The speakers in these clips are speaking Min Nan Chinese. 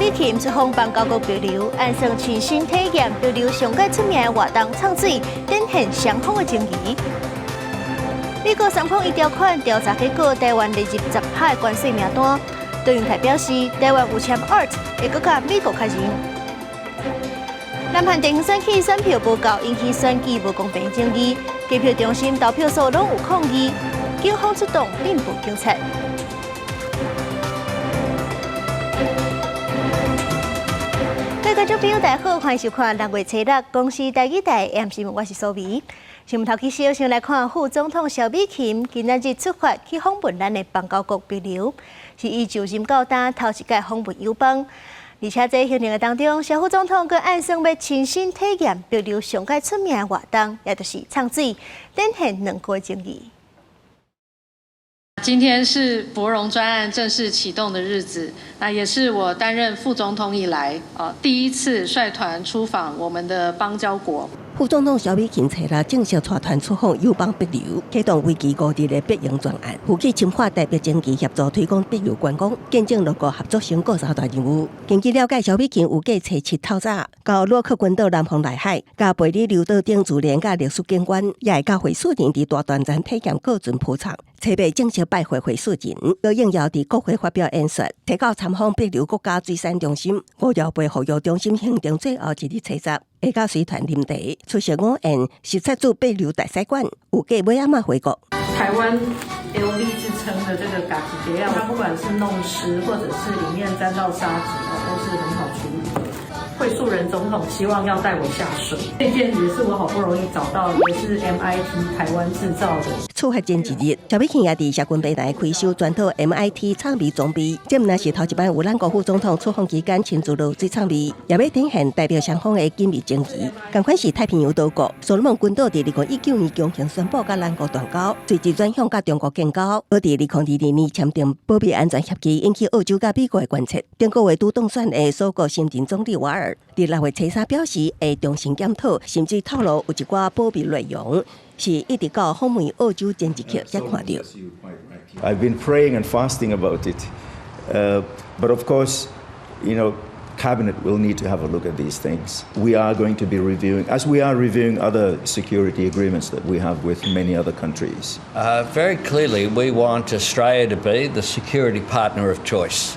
美琴出訪邦交國帛琉，按算親身體驗帛琉上蓋出名的活動唱水，展現雙方的情誼。美國三空一條款調查結果，台灣列入10趴的關稅名單。卓榮泰表示，台灣有簽 ART，會閣佮美國確認。南韓地方選舉選票無夠，引起選舉無公平爭議，計票中心投票所攏有抗議，警方出動鎮暴警察。各位觀眾朋友，大家好，歡迎收看六月初六公視台語台 AM 新聞，我是蘇美。新聞頭起先，先來看副總統蕭美琴今仔日出發去訪問咱的邦交國帛琉，是伊就任到今頭一擺訪問友邦。而且在行程的當中，蕭副總統閣按算欲親身體驗帛琉上蓋出名的活動，也就是唱水，展現兩國情誼。今天是柏榮專案正式啟動的日子，那也是我擔任副總統以來啊第一次率團出訪我們的邦交國。副總統蕭美琴初六正式帶團出訪友邦帛琉，啟動為期5日的柏榮專案，負責深化台帛經濟協作，推廣帛琉觀光，見證兩國合作成果三大任務。根據了解，蕭美琴預計初七透早到魯克群島南方內海，佮陪里琉島頂自然佮歷史景觀，也會佮惠恕仁佇大團站體驗過船浮艙。初八正式拜會惠恕仁，閣應邀佇國會發表演說，初九參訪帛琉國家水產中心、吳寮背復育中心行程最後一日初十，會佮隨團啉茶，出席午宴，視察駐帛琉大使館，預計尾暗仔回國。台灣 LV 之稱的這個嘎子蝶，它不管是弄濕或者是裡面沾到沙子，都是很好處理的。惠恕仁總統希望要帶我下水，這件也是我好不容易找到，也是 MIT 台灣製造的。出發前一日，蕭美琴也佇社群平台開箱全套 MIT 創美裝備，這毋但是頭一擺有咱國副總統出訪期間親自落水創美，也欲展現台帛雙方的緊密情誼。仝款是太平洋島國所羅門群島，佇2019年強行宣布佮咱國斷交，隨即轉向佮中國建交，閣佇2022年簽訂保密安全協議，引起澳洲佮美國的關切。頂個月拄當選的鎖國新任總理瓦爾，佇6月初三表示會重新檢討，甚至透露有一寡保密內容，是一直到訪問澳洲前一刻才看著。 I've been praying and fasting about it, but of course, cabinet will need to have a look at these things. We are going to be reviewing, as we are reviewing other security agreements that we have with many other countries. Very clearly, we want Australia to be the security partner of choice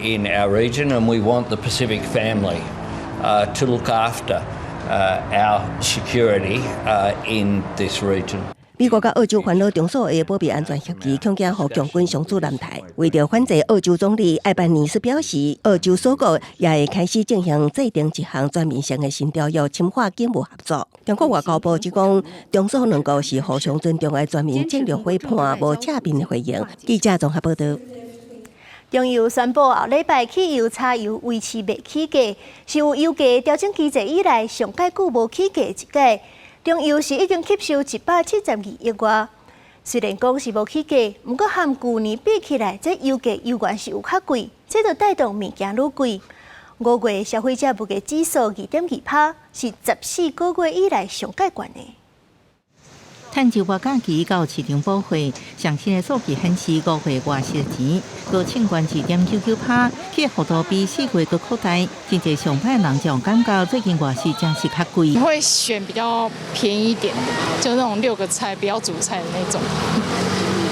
in our region, and we want the Pacific family to look after our security in this region. 美國佮澳洲煩惱中蘇的保密安全協議，恐驚予共軍上主南台。為著反制，澳洲總理艾班尼斯表示，澳洲鎖國也會開始進行制定一項全面性的新條約，深化警務合作。中國外交部就講，中蘇兩國是互相尊重的全面戰略夥伴，無正面的回應。記者綜合報道。中油宣布後禮拜汽油、柴油維持袂起價，是有油價調整機制以來上蓋久無起價一擺。中油是已經吸收172億外，雖然講是無起價，毋過和舊年比起來，這油價猶原是有較貴，這就帶動物件愈貴。5月消費者物價指數2.2趴，是14個月以來上蓋懸的。趁周末假期到市場補貨，上新的數據顯示，5月外食錢閣衝懸2.99趴，起幅度比4月閣擴大。真濟上班人就感覺最近外食真是較貴。會選比較便宜一點的，就那種六個菜不要主菜的那種。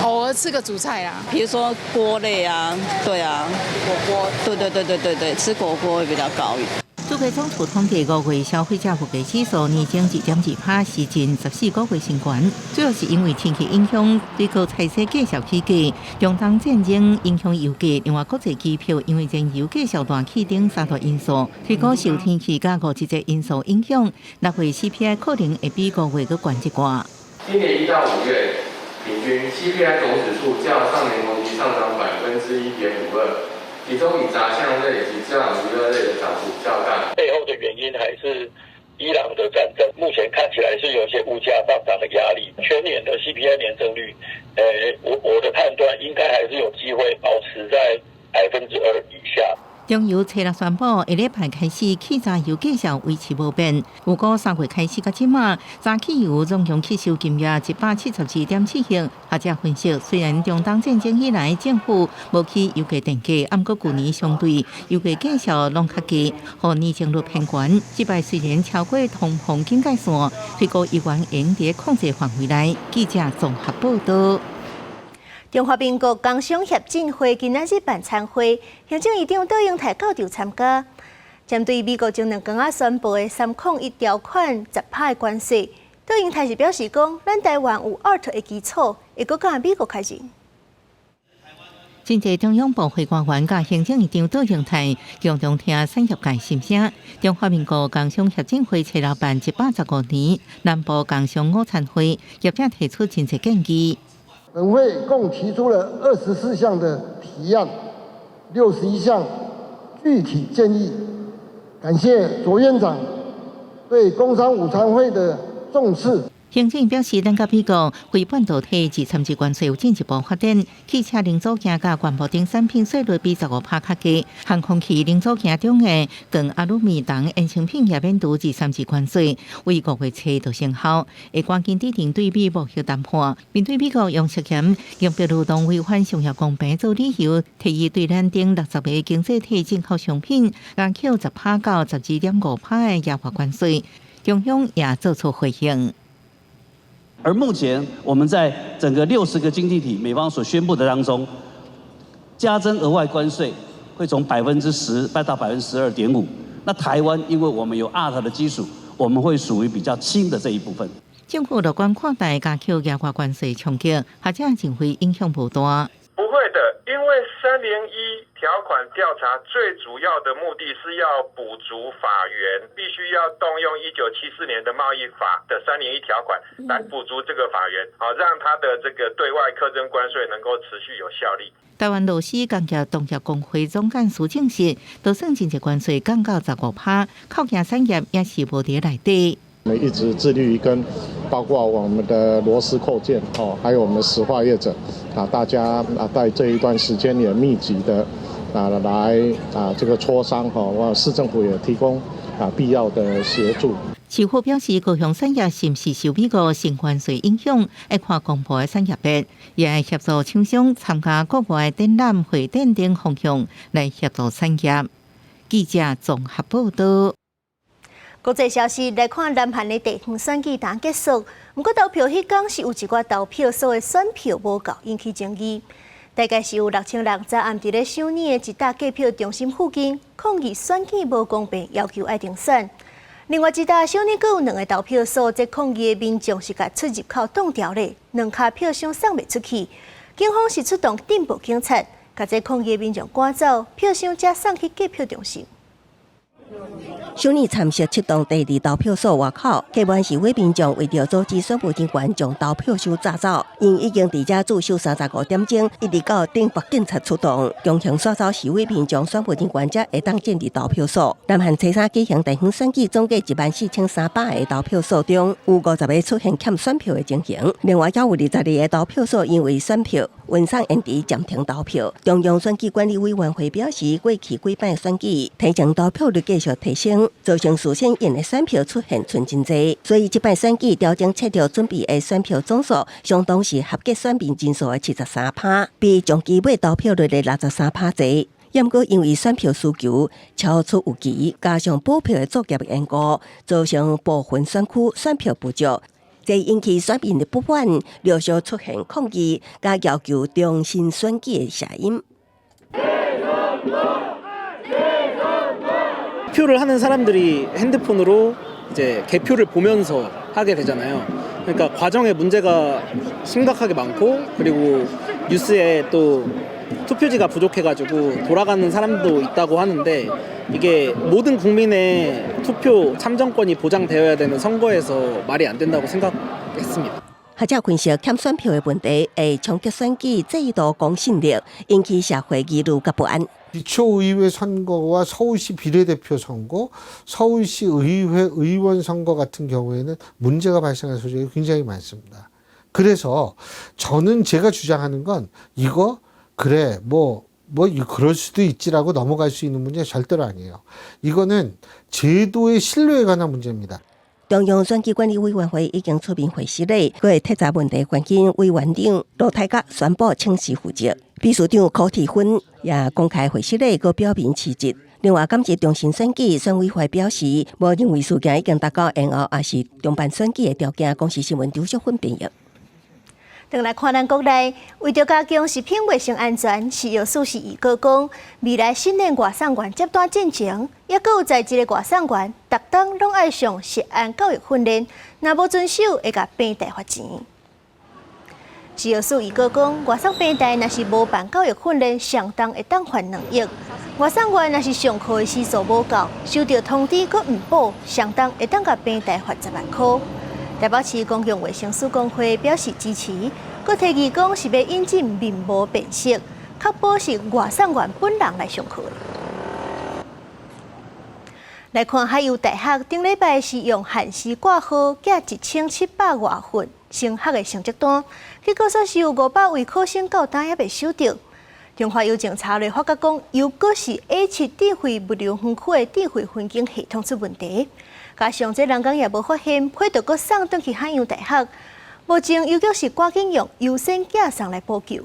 偶爾吃個主菜啦，比如說鍋類啊，對啊，火鍋，對對對對對對，吃火鍋會比較高一點。主計總處統計5月消費者物價指數年增2.2趴，是近14個月新高。主要是因為天氣影響，水果菜色繼續起價，中東戰爭影響油價，另外國際機票因為燃油繼續亂起等三大因素，推估受天氣佮五一節因素影響，6月 CPI 可能會比5月閣懸一寡。今年1到5月，平均 CPI 總指數較上年同期上漲1.52%。其中以雜項類及教養娛樂類的漲幅較大。背後的原因還是伊朗的戰爭，目前看起來是有些物價上漲的壓力。全年的 CPI 年增率，我的判斷應該還是有機會保持在2%以下。中油初六宣布，下禮拜開始氣炸油價數維持無變。不過3月開始到這馬，柴汽油總共吸收金額172.7億。學者分析，雖然中東戰爭以來政府無起油價定價，毋過舊年相對油價價數攏較低，予年增率偏懸。這擺雖然超過通膨警戒線，推估猶原會佇控制範圍內。記者綜合報道。中華民國工商協進會今仔日辦餐會，行政院長卓榮泰到場參加。針對美國前兩工仔宣布的301條款10%的關稅，卓榮泰是表示講，咱台灣有 ART 的基礎，會閣佮美國開戰。經濟中央部會官員佮行政院長卓榮泰共同聽產業界心聲。中華民國工商協進會初六辦115年南部工商午餐會，業者提出真濟建議。本會共提出了24項的提案，61項具體建議。感謝卓院長對工商午餐會的重視。行政表示，咱佮美國非半導體232關稅有進一步發展，汽車零組件佮灌木等產品稅率比15%較低，航空器零組件中的鋼、阿魯米銅衍生品也免除232關稅，為5月初就生效。會趕緊制定對美貿易談判，面對美國用涉嫌用別勞動違反商業公平做理由，提議對咱等60個經濟體進口商品加扣10%到12.5%的額外關稅，中央也做出回應。而目前我們在整個60個經濟體美方所宣布的當中，加徵額外關稅會從10%到12.5%。那台灣因為我們有 ART 的基礎，我們會屬於比較輕的這一部分。政府樂觀看待加扣額外關稅衝擊，學者認為影響無大。不會的，因為301條款調查最主要的目的是要補足法源，必須要動用1974年的貿易法的三零一條款來補足這個法源，好讓它的這個對外課徵關稅能夠持續有效力。台灣螺絲工業同業公會總幹事證實，就算經濟關稅降到15%，扣件產業也是無佇內底。我們一直致力於跟包括我們的螺絲扣件哦，還有我們的石化業者啊，大家啊在這一段時間也密集的啊來啊這個磋商哈，我市政府也提供啊必要的協助。市府表示，高雄產業是毋是受美國新關稅影響，愛看公布的產業別，也會協助廠商參加國外展覽、會展等方向來協助產業。記者綜合報道。國際消息來看，南韓的地方選舉剛結束，毋過投票彼工是有一寡投票所的選票無夠，引起爭議。大概是有6000人昨暗佇咧首爾的一搭計票中心附近抗議選舉無公平，要求愛重選。另外一搭首爾閣有兩个投票所，這抗議的民眾是共出入口擋牢咧，兩跤票箱送袂出去。警方是出動鎮暴警察，共這抗議的民眾趕走，票箱才送去計票中心。首爾參石七棟第二投票所外口，客滿示威民眾為著阻止選務人員將投票箱炸走，𪜶已經佇遮駐守35點鐘，一直到鎮暴警察出動，強行趕走示威民眾，選務人員才會當進入投票所。南韓初三舉行地方選舉，總計14,300個投票所中，有50個出現欠選票的情形，另外還有22個投票所因為選票運送延遲暫停投票。中央選舉管理委員會表示，過去幾擺選舉提前投票率繼續提升，造成事先印的選票出現賰真濟，所以這擺選舉調整策略準備的選票總數，相當是合格選民人數的73%，比上期尾投票率的63%濟。毋過因為選票需求超出預期，加上補票的作業延誤，造成部分選區選票不足，這引起選民的不滿，陸續出現抗議，佮要求重新選舉的聲音。 투표를 하는 사람들이 핸드폰으로 이제 개표를 보면서 하게 되잖아요. 그러니까 과정에 문제가 심각하게 많고 그리고 뉴스에 또 투표지가 부족해가지고 돌아가는 사람도 있다고 하는데 이게 모든 국민의 투표 참정권이 보장되어야 되는 선거에서 말이 안 된다고 생각했습니다. 學者分析欠選票的問題會衝擊選舉制度公信力，引起社會疑慮佮不安。 기초의회 선거와 서울시 비례대표 선거, 서울시 의회 의원 선거 같은 경우에는 문제가 발생할 소지가 굉장히 많습니다. 그래서 저는 제가 주장하는 건 이거 그래 뭐 뭐 그럴 수도 있지라고 넘어갈 수 있는 문제 절대로 아니에요. 이거는 제도의 신뢰에 관한 문제입니다. 中央選舉管理委員會已經出面回釋咧，閣會徹查問題關鍵委員長盧泰覺宣布請辭負責，秘書長柯鐵芬也公開回釋咧，閣表明辭職。另外，感謝中心選舉選委會表示，無認為事件已經達到延後抑是重辦選舉的條件。公視新聞張淑芬編譯。轉來看咱國內，為著加強食品衛生安全，食藥署是預告講，未來新年外送員接單進前，猶閣有在職的外送員，逐冬攏愛上食安教育訓練，若無遵守，會共平台罰錢。食藥署預告講，外送平台若是無辦教育訓練，上重會當罰2億。外送員若是上課的時數無夠，收著通知閣毋補，上重會當共平台罰10萬箍。台北市公共衛生署工會表示支持，閣提議講是欲引進面貌辨識，確保是外送員本人來上課。來看海洋大學頂禮拜是用限時掛號寄1700外份升學的成績單，結果煞是有500位考生到今猶未收著。中華郵政查落發覺講，又閣是 A7智慧物流園區的智慧分揀系統出問題。加上這人工也無發現，批就閣送轉去海洋大學。目前郵局是趕緊用優先寄送來補救。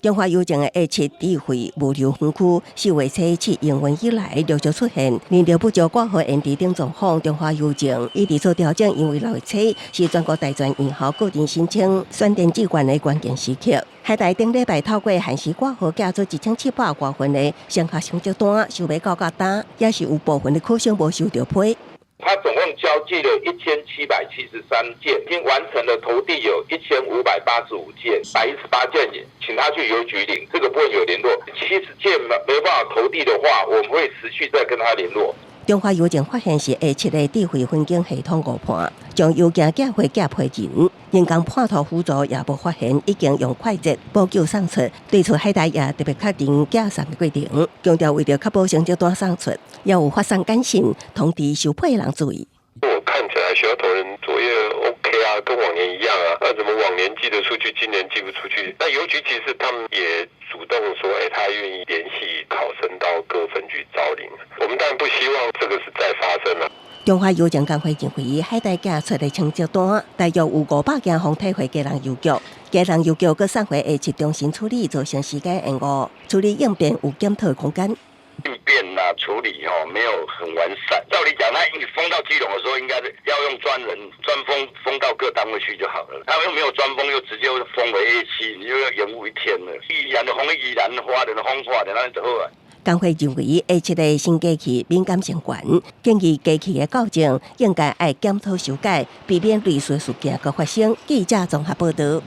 中華郵政的 A7智慧物流園區4月初起營運以來陸續出現人力不足、掛號延遲等狀況。中華郵政一直做調整，因為6月初是全國大專院校個人申請選填志願的關鍵時刻。海大頂禮拜透過限時掛號寄出1700外份的升學成績單，想欲到今，也是有部分的考生無收著批。他總共交寄了1773件，已經完成了投遞有1585件，118件，請他去郵局領，這個部分有聯絡。70件沒辦法投遞的話，我們會持續再跟他聯絡。中華郵政發現是 A7的智慧分揀系統誤判，將郵件寄回寄批人，人工判圖輔助也無發現，已經用快捷補救送出。對此海大也特別確認寄送的過程，強調為著確保成績單送出，也有發送簡訊通知收批人注意。我看起來學校同仁作業 OK 啊，跟往年一樣啊，那怎麼往年寄得出去，今年寄不出去？那郵局其實他們也主動說，哎，他願意聯繫考生到各分局找領。我們當然不希望這個是再發生了。中華郵政工會認為，海大寄出的成績單大約有500件予退回基隆郵局，基隆郵局閣送回 A7中心處理，造成時間延誤，處理應變有檢討空間。應變啊，處理哦沒有很完善。照理講，他一封到基隆的時候，應該是要用專人專封封到各單位去就好了。他又沒有專封，又直接封回 A7，你又要延誤一天了。宜蘭的封宜蘭，花蓮的封花蓮，那就好啊。工會認為 A7的新機器敏感性懸，建議機器的校正應該愛檢討修改，避免類似事件閣發生。記者綜合報道。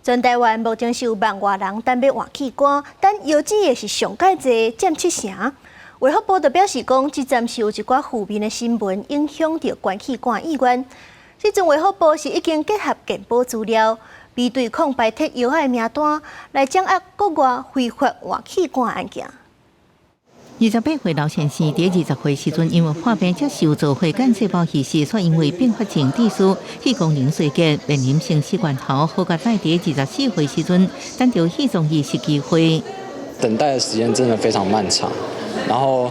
全台灣目前是有萬外人等欲換器官，等藥錢的是上蓋濟，佔7成。衛福部就表示講，這陣是有一寡負面的新聞影響著捐器官意願。這陣衛福部是已經結合健保資料，比對抗排斥藥的名單，來掌握國外非法換器官案件。28歲老先生佇20歲時陣，因為破病接受造血幹細胞移植，卻因為併發症致死，肺功能衰竭，面臨生死關頭。好佳哉佇24歲時陣，等著肺臟移植機會。等待的時間真的非常漫長，然後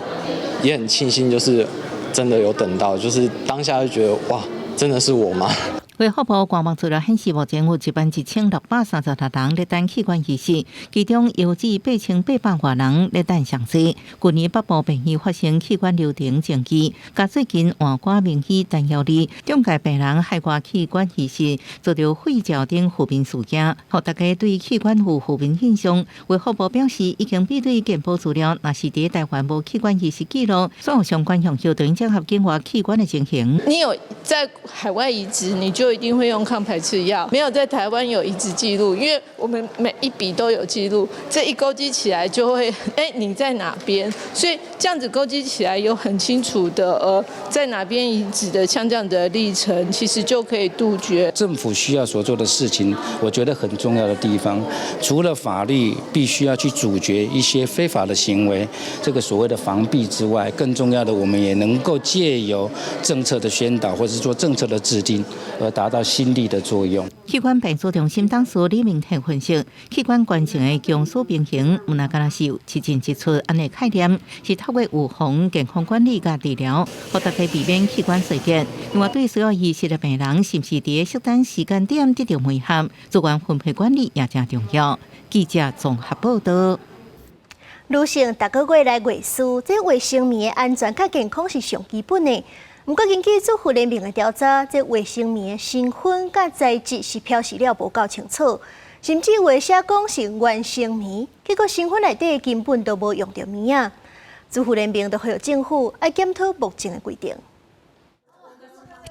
也很慶幸，就是真的有等到，就是當下就覺得哇，真的是我嗎？衛福部官網資料顯示，目前有11,636人咧等器官移植，其中約至8800外人咧等上濟。去年北部病院發生器官流程爭議，佮最近換肝名醫陳耀利中介病人海外器官移植，遭著肺照等負面事件，予大家對器官有負面印象。衛福部表示，已經比對健保資料，若是佇台灣無器官移植記錄，所有相關項目都應整合境外器官的情形。你有在海外移植，你就一定會用抗排斥藥。沒有在台灣有移植記錄，因為我們每一筆都有記錄，這一勾稽起來就會，哎，你在哪邊？所以這樣子勾稽起來有很清楚的，在哪邊移植的，像這樣的歷程，其實就可以杜絕。政府需要所做的事情，我覺得很重要的地方，除了法律必須要去阻絕一些非法的行為，這個所謂的防弊之外，更重要的，我們也能夠借由政策的宣導，或者是做政策的制定，而達到心力的作用。器官病學中心董事李明泰分析，器官捐贈的公私平衡，毋但干焦是一進一出按呢概念，是透過預防、健康管理佮治療，予大家避免器官衰竭。另外，對需要移植的病人，是毋是佇適當時間點得著媒合，資源分配管理也誠重要。記者綜合報道。女性逐个月來月事，這衛生棉的安全佮健康是上基本的。毋過，根據主婦聯盟的調查，這衛生棉的成分佮材質是標示了無夠清楚，甚至有的寫講是原生棉，結果成分內底根本都無用著棉仔。主婦聯盟就呼籲政府愛檢討目前的規定。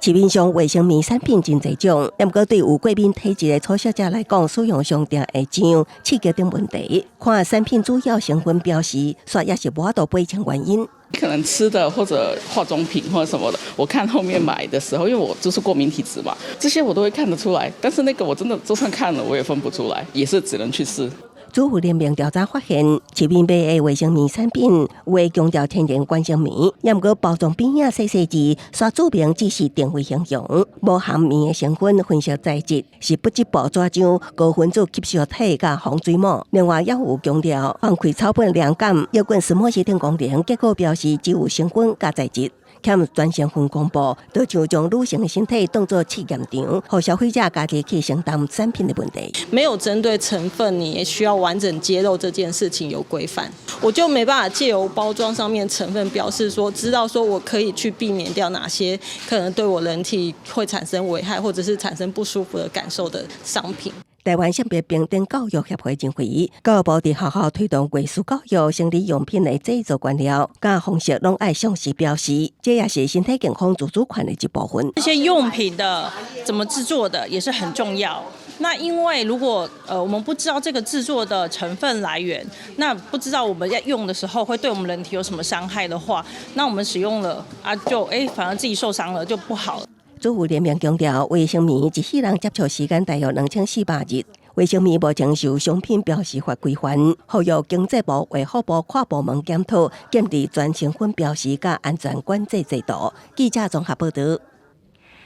市面上衛生棉產品真濟種，毋過對有過敏體質的初學者來講，使用上定會癢、刺激等問題。看產品主要成分標示，煞也是無法度掰清原因。可能吃的或者化妝品或者什麼的，我看後面買的時候，因為我就是過敏體質嘛，這些我都會看得出來。但是那個我真的就算看了，我也分不出來，也是只能去試。主婦聯盟調查發現，市面賣的衛生棉產品有的強調天然原生棉，也毋過包裝邊仔細細字，煞註明只是定位形容，無含棉的成分分析材質，是不織布紙漿、高分子吸收體佮防水膜。另外，也有強調防潰草本涼感、搖滾石墨烯等功能，結果標示只有成分佮材質。欠全成分公布，就像將女性的身體當作試驗場，予消費者家己去承擔產品的問題。沒有針對成分，你也需要完整揭露這件事情有規範，我就沒辦法借由包裝上面成分表示說，知道說我可以去避免掉哪些可能對我人體會產生危害，或者是產生不舒服的感受的商品。台灣性別平等教育協會認為，教育部佇學校推動月事教育、生理用品的製作原料，佮方式攏愛詳細標示，這也是身體健康自主權的一部分。這些用品的怎麼製作的也是很重要。那因為如果我們不知道這個製作的成分來源，那不知道我們在用的時候會對我們人體有什麼傷害的話，那我們使用了啊就反而自己受傷了就不好。主婦聯盟強調，衛生棉一世人接觸時間大約2400日。衛生棉目前受商品標示法規範，呼籲經濟部、衛福部跨部門檢討，建立全成分標示佮安全管制制度。記者綜合報道。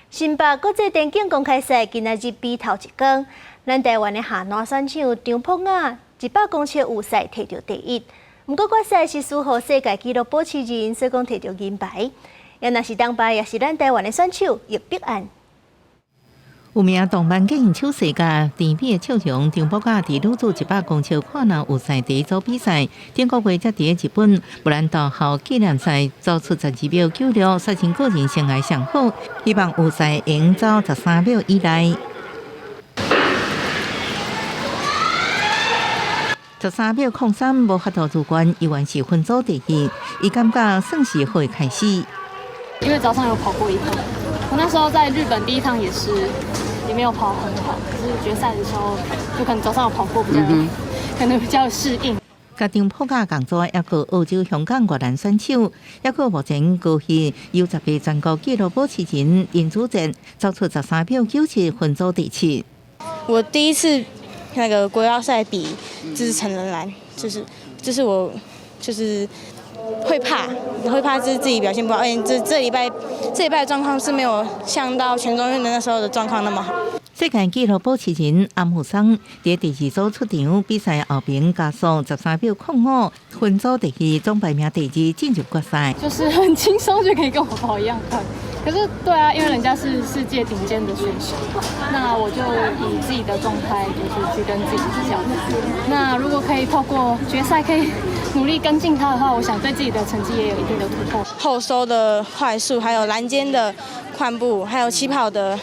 新北國際電競公開賽今仔日比頭一工，咱台灣的下籃選手張博雅100公尺預賽摕著第一，毋過決賽是輸予世界紀錄保持人，所以講摕著銀牌。也若是銅牌，也是咱台灣的選手葉碧安。有名動漫電影手世界甜美的笑容，張博雅佇女子100公尺跨欄預賽第一組比賽，頂個月才佇日本布蘭道校紀念賽走出12秒96，刷新個人生涯上好，希望預賽會走13秒以內。13秒03，無法度入關，依然是分組第二，伊感覺算是好的開始。因為早上有跑過一趟，我那時候在日本第一趟也是，也沒有跑很好，可是決賽的時候就可能早上有跑過比較，可能比較適應。佮張博雅仝組，猶閣澳洲、香港、越南選手，猶閣目前過去 U18 全國紀錄保持人林子健，走出13秒97，分組第七。我第一次那個國標賽比就是成人籃，就是我就是。會怕，會怕就是自己表現不好。哎，這禮拜的狀況是沒有像到全中運的那時候的狀況那麼好。世界紀錄保持人阿姆桑佇第二組出場比賽後邊加速13秒05，分組第二，總排名第二進入決賽。就是很輕鬆就可以跟我跑一樣快，可是對啊，因為人家是世界頂尖的選手，那我就以自己的狀態就是去跟自己比較。那如果可以透過決賽可以努力跟進他的話，我想對自己的成績也有一定的突破。後收的快速，還有籃間的寬步，還有起跑的，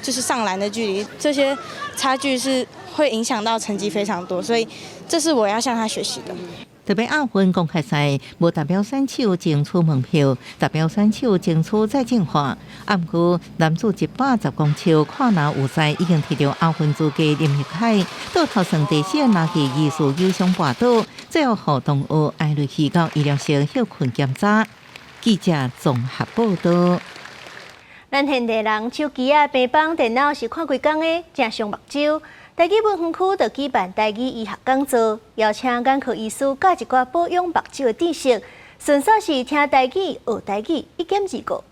就是上籃的距離，這些差距是會影響到成績非常多，所以這是我要向他學習的。特別亞運公開賽，無代表選手爭取門票，代表選手爭取再進化。毋過男子110公尺跨欄預賽已經摕著亞運資格林奕凱，倒頭算第四拿去疑似扭傷跋倒，最後予同學艾瑞去到醫療室歇睏檢查。記者綜合報道。咱現代人手機啊、平板電腦是看規工的，誠傷目睭。台語文園區就舉辦台語醫學講座，邀請眼科醫師教一寡保養目睭的知識，順紲是聽台語、學台語，一兼二顧。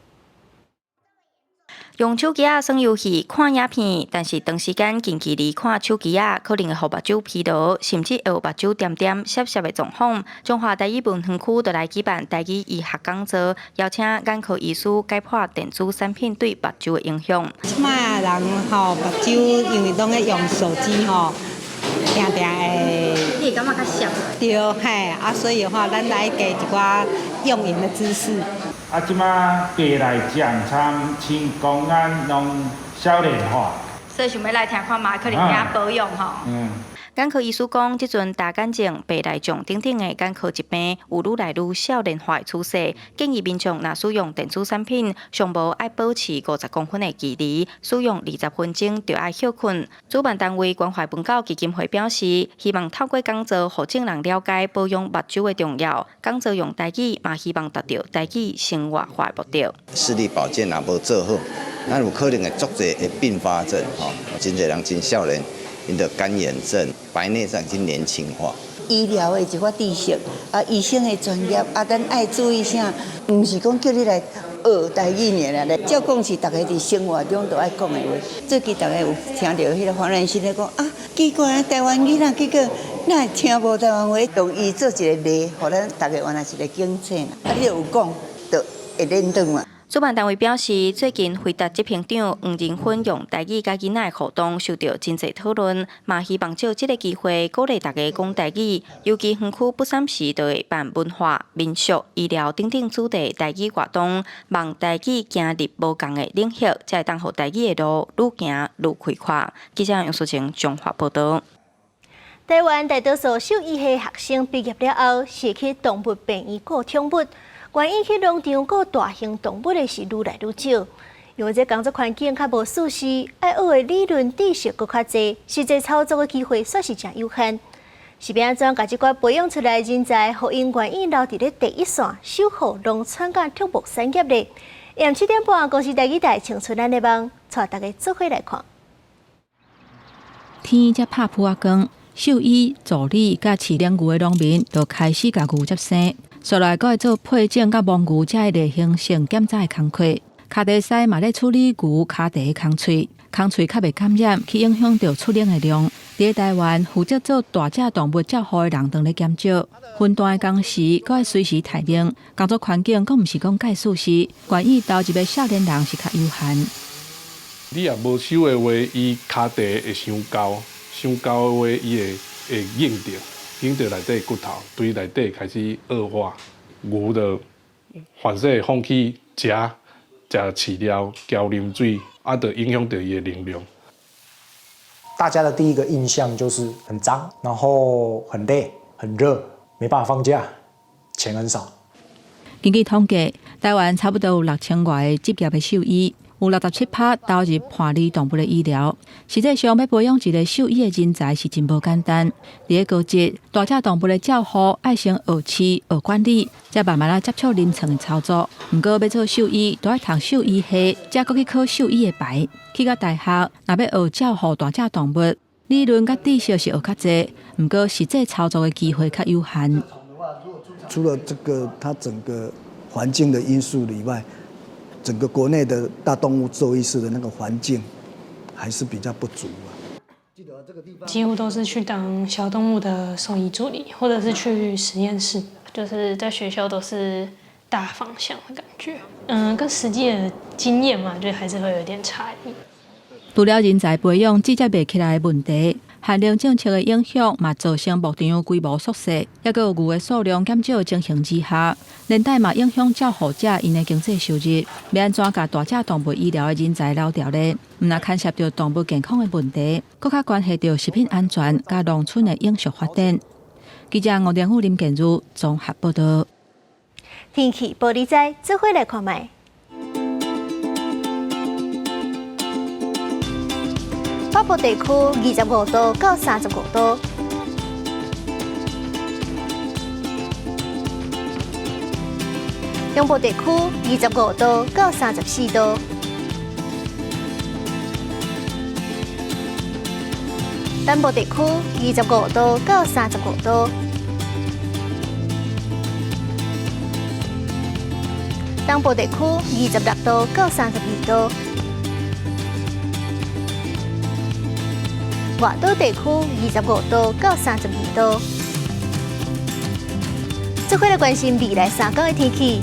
用手機仔耍遊戲、看影片，但是長時間近距離看手機仔，可能會予目睭疲勞，甚至會有目睭點點、澀澀的狀況。彰化台語文園區就來舉辦台語醫學講座，邀請眼科醫師解剖電子產品對目睭的影響。這擺人吼目睭因為攏咧用手機吼，定定會。你會感覺較澀？對，嘿，啊，所以的話，咱來加一寡用眼的知識。啊，這馬白內障、參青光眼攏少年化，所以想欲來聽看覓，可能驚保養吼。嗯。眼科醫師講，這陣大眼症、白內障等等的眼科疾病有愈來愈少年化的趨勢，建議民眾若使用電子產品，上無愛保持50公分的距離，使用20分鐘就愛歇睏。主辦單位關懷文教基金會表示，希望透過講座，予眾人了解保養目睭的重要。講座用台語，嘛希望達到台語生活化的目的。視力保健若無做好，咱有可能會足濟的併發症，吼，真濟人真少年。𪜶著乾眼症、白內障已經年輕化。醫療的一寡知識，啊，醫生的專業，啊，咱愛注意啥？毋是講叫你來學台語爾啦，照講是逐家佇生活中都愛講的話。最近逐家有聽著彼個黃蘭心咧講啊，奇怪，台灣囡仔結果哪會聽無台灣話，用伊做一個例，予咱逐家原來是一個警醒。啊，你有講，就會練轉嘛。主辦單位表示，最近輝達執行長黃仁勳用台語佮囡仔的互動，受到真濟討論，嘛希望藉這个機會鼓勵大家講台語。尤其園區不三時就會辦文化、民俗、醫療等等主題台語活動，望台語行入無仝的領域，才會當予台語的路愈行愈開闊。記者楊淑晴綜合報導。台灣大多數獸醫系學生畢業了後，是去動物病院顧寵物。願意去農場顧大型動物的是愈來愈少，因為這工作環境較無舒適，愛學的理論知識閣較濟，實際操作的機會煞是誠有限。是欲按怎共這寡培養出來的人才，予𪜶願意留佇咧第一線守護農村佮畜牧產業咧？下暗7點半，公視台語台青春咱的夢，帶大家做伙來看。天才拍噗仔光，獸醫助理佮飼養牛的農民就開始共牛接生。紲來閣愛做配種佮母牛這例行性檢查的工課，跤蹄師嘛咧處理牛跤蹄的空喙，空喙較袂感染，去影響著出奶的量。佇台灣負責做大隻動物照護的人當咧減少，分段的工時閣愛隨時待命，工作環境閣毋是講蓋舒適，願意投入的少年人是較有限。你若無手的話，伊跤蹄會傷厚，傷厚的話，伊會會硬著。硬著內底骨頭，對內底開始惡化，牛就反正會放棄食食飼料、交啉水，啊，就影響著伊的能量。大家的第一個印象就是很髒，然後很累、很熱，沒辦法放假，錢很少。根據統計，台灣差不多有6000外个執業的獸醫。有67%投入伴侶動物的醫療。實際上，欲培養一個獸醫的人才是真無簡單。佇個高職，大隻動物的照護愛先學飼、學管理，才慢慢仔接觸臨床的操作。毋過，欲做獸醫，都愛讀獸醫系，才閣去考獸醫的牌。去到大學，若欲學照護大隻動物，理論佮知識是學較濟，毋過實際操作的機會較有限。除了這個，它整個環境的因素以外，整個國內的大動物獸醫師的那個環境還是比較不足啊。幾乎都是去當小動物的獸醫助理，或者是去實驗室，就是在學校都是大方向的感覺。嗯，跟實際的經驗嘛，就還是會有點差異。除了人才培養接袂起來的問題，限奶政策的影響嘛，造成牧場規模縮細，抑閣有牛的數量減少的情形之下，連帶嘛影響照護者𪜶的經濟收入。欲按怎共大隻動物醫療的人才留牢咧？毋但牽涉著動物健康的問題，閣較關係著食品安全佮農村的永續發展。記者吳良富、林建如綜合報導。天氣報你知，做伙來看覓。北部地區25度到35度，中部地區25度到34度，南部地區25度到35度，東部地區26度到32度。外島地區25度到32度。做伙來關心未來3工的天氣。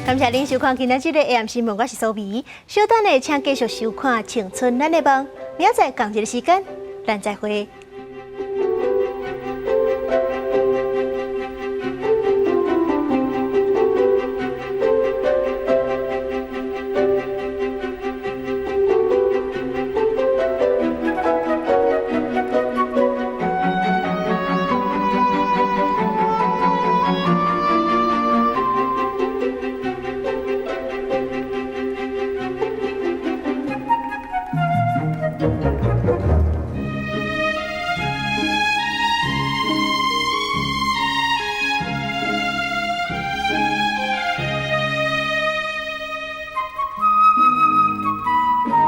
感謝您收看今仔日的 AM 新聞，我是蘇美。稍等下，請繼續收看《青春咱的夢》，明仔載仝一个時間，咱再會。